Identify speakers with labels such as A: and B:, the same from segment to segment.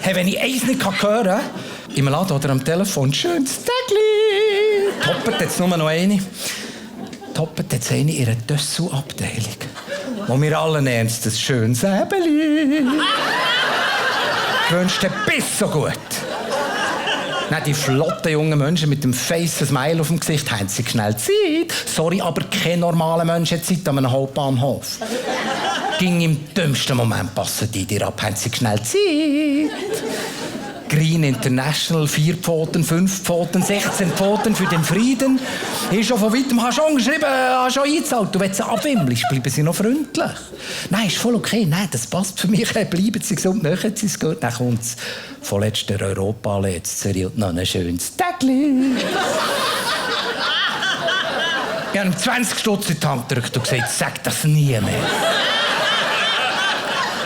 A: Hey, wenn ich eins nicht hören kann, im Laden oder am Telefon, schönes Tägli. Toppert jetzt nur noch eine. Toppert jetzt eine in einer Dessous-Abteilung. Wo wir allen ernst ein schönes Säbeli. Wünscht dir bis so gut. Nein, die flotten jungen Menschen mit dem Face Smile auf dem Gesicht haben sich schnell Zeit. Sorry, aber kein normaler Mensch hat Zeit an einem Hauptbahnhof. Ging im dümmsten Moment passen die dir ab, haben sich schnell Zeit. Green International, 4 Pfoten, 5 Pfoten, 16 Pfoten für den Frieden. Hier schon von weitem, hast schon geschrieben, hast schon eingezahlt. Du willst sie abwimmelst, bleiben sie noch freundlich. Nein, ist voll okay, nein, das passt für mich. Bleiben sie gesund, machen sie es gut. Dann kommt es von letzter Europa, letzter und noch ein schönes Tägli. Ich habe ihm 20 Stutz in die Hand gedrückt und gesagt, sag das nie mehr.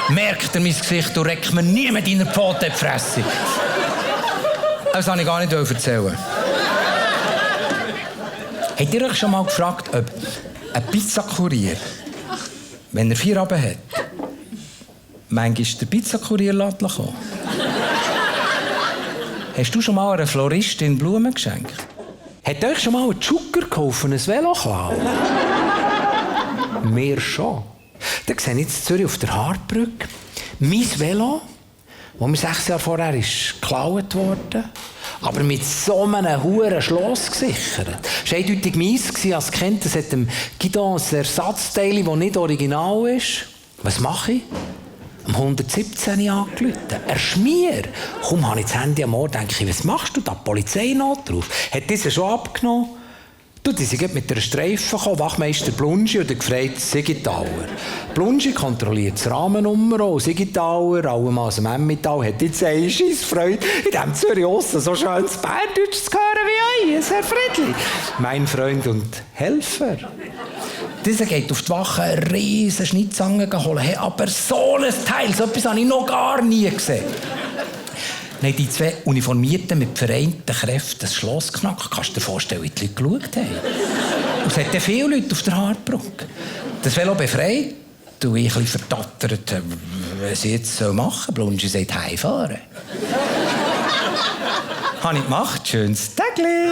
A: Merkt er mein Gesicht, du reckst mir nie mit deiner Pfote in die Fresse. Das wollte ich gar nicht erzählen. Habt ihr euch schon mal gefragt, ob ein Pizzakurier, wenn er 4 Abend hat, manchmal der Pizzakurier kommen? Hast du schon mal einer Floristin Blumen geschenkt? Hat euch schon mal ein Zucker gekauft, ein Velo klauen? Mir schon. Da sehe ich jetzt in Zürich auf der Haarbrücke mein Velo, das mir 6 Jahre vorher geklaut wurde, aber mit so einem hohen Schloss gesichert. Es war eindeutig meins, als Kind. Es hat dem Guidon ein Ersatzteil, das nicht original ist. Was mache ich? Um 117 angerufen. Er Schmier. Komm, habe ich das Handy am Ohr, denke ich, was machst du da? Die Polizei noch drauf. Hat diese schon abgenommen? Du, die sind mit einer Streife gekommen, Wachmeister Blungi und gefragt Sigitauer. Blungi kontrolliert das Rahmennummer und Sigitauer, allemal aus dem Emmental, hat jetzt eine Scheissfreude, in diesem Zürich Osten so schönes Bärdeutsch zu hören wie euch, Herr Friedli. Mein Freund und Helfer. Dieser geht auf die Wache eine riesen Schnitzzange holen, hey, aber so ein Teil, so etwas habe ich noch gar nie gesehen. Dann haben die 2 Uniformierten mit vereinten Kräften das Schloss geknackt. Kannst du dir vorstellen, wie die Leute geschaut haben? Und es hat ja viele Leute auf der Haarbrücke. Das Velo befreit und ich ein bisschen verdattert, was ich jetzt machen soll. Blungi sagt, heimfahren. Habe ich gemacht. Schönes Tägli.